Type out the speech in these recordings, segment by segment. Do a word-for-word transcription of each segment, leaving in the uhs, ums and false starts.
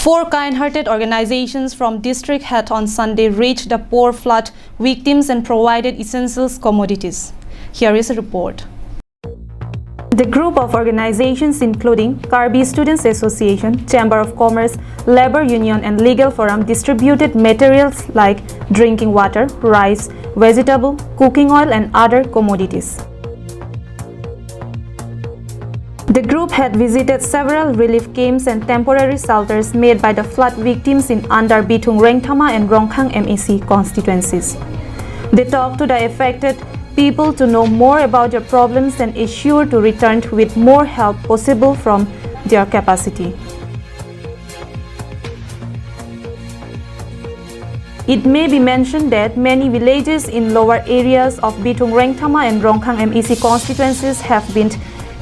Four kind-hearted organizations from district had on Sunday reached the poor flood victims and provided essentials commodities. Here is a report. The group of organizations including Karbi Students Association, Chamber of Commerce, Labour Union and Legal Forum distributed materials like drinking water, rice, vegetable, cooking oil and other commodities. The group had visited several relief camps and temporary shelters made by the flood victims in under Bithung Rengthama and Rongkhang M A C constituencies. They talked to the affected people to know more about their problems and assure to return with more help possible from their capacity. It may be mentioned that many villages in lower areas of Bithung Rengthama and Rongkhang M A C constituencies have been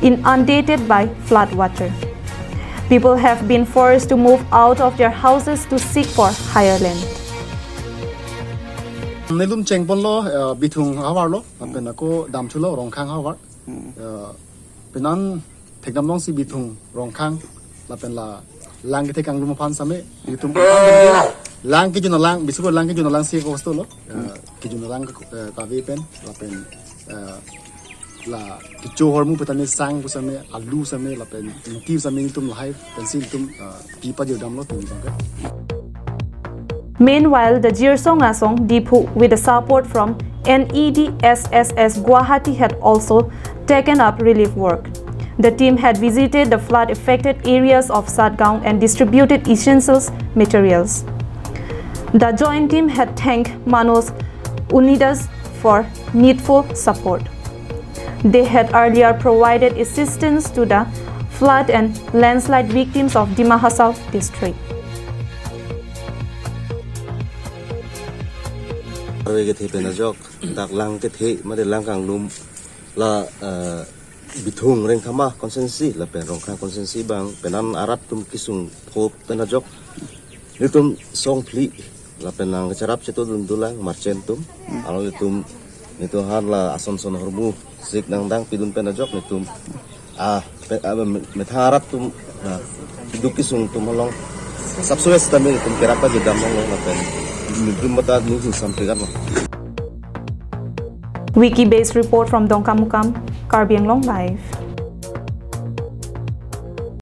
inundated by flood water. People have been forced to move out of their houses to seek for higher land. Nelitum chengponlo, eh, Bithung havarlo, lapen ako damthulo Rongkhang havar. Eh, penan thekdamlongsi Bithung Rongkhang lapen la lang kethe kanglum aphan same, itum lang kejun alang, bisu lang kejun alang si kosto lo. Eh, kejun alang, eh, kave pen, lapen, eh, la kecho ahormu petani sang pu same, alu same, lapen ingti same itum lahai pensi itum, eh, pi pajirdamlo itum ke. Meanwhile, the Jirsong Asong Diphu, with the support from N E D S S S Guwahati, had also taken up relief work. The team had visited the flood affected areas of Satgaon and distributed essentials materials. The joint team had thanked Manos Unidas for needful support. They had earlier provided assistance to the flood and landslide victims of Dima Hasao district. Arve kethe pen ajok, dak lang kethe, mate lang kanglum la, eh, Bithung Rengthama constituency lapen Rongkhang constituency abang penan arat atum kesung phop pen ajok. Nelitum song phli lapen nangkacharap chetu dun dulang merchant atum. Alo nelitum, nelitum han la ason son ahormu sik nangdang pidun pen ajok nelitum. Ah, pe, ah, me- methang arat atum, ah, duk kesung atum along sapsues tame nelitum kerap pajirdamlonglo lapen nelitum mata nunghu sampegan lo. Wiki based report from Dongkamukam, Karbi Anglong Live.